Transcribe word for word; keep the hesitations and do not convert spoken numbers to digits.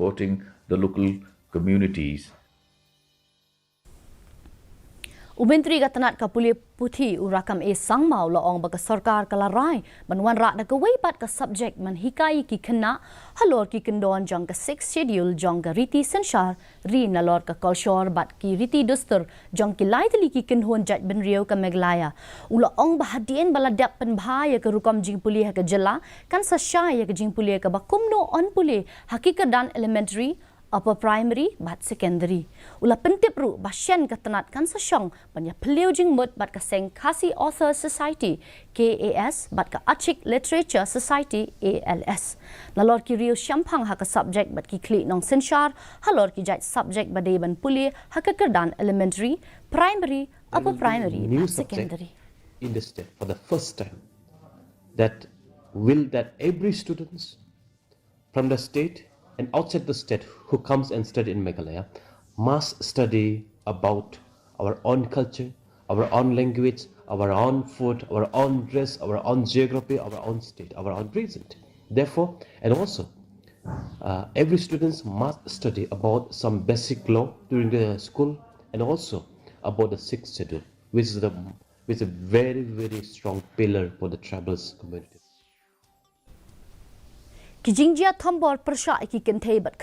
supporting the local communities. U Myntri ka tnat ka pule puthi u Rakkam A Sangma u la ong ba ka sorkar ka la rai ban wanrah da kawei pat ka subject ban hikai ïa ki khynnah halor ki kyndon jong ka Sixth Schedule jong ka riti synshar ri nalor ka kolshor bad ki riti dustur jong ki lai tylli ki kynhun jaitbynriew ka Meghalaya. U la ong ba hadien ba la dep pynbha ïa ka rukom jingpule ha ka jylla kan sa shai ïa ka jingpule kaba kumno yn pule ha ki kyrdan elementary, upper primary bad secondary. U la pyntip ruh ba shen ka tnat kan sa shong ban ïa phylliew jingmut bad ka seng Khasi Authors Society, K A S, bad ka Achik Literature Society, A L S, nalor ki riew shemphang ha ka subject bad ki khlieh nongsynshar halor ki jait subject ba dei ban pule ha ka kyrdan elementary, primary, upper primary bad secondary. In the state for the first time, that will that every students from the state and outside the state who comes and study in Meghalaya must study about our own culture, our own language, our own food, our own dress, our own geography, our own state, our own region. Therefore, and also, uh, every students must study about some basic law during the school, and also about the Sixth Schedule, which is the which is a very very strong pillar for the tribal community. Ki jingjia thombor pyrshah ïa ki kynthei bad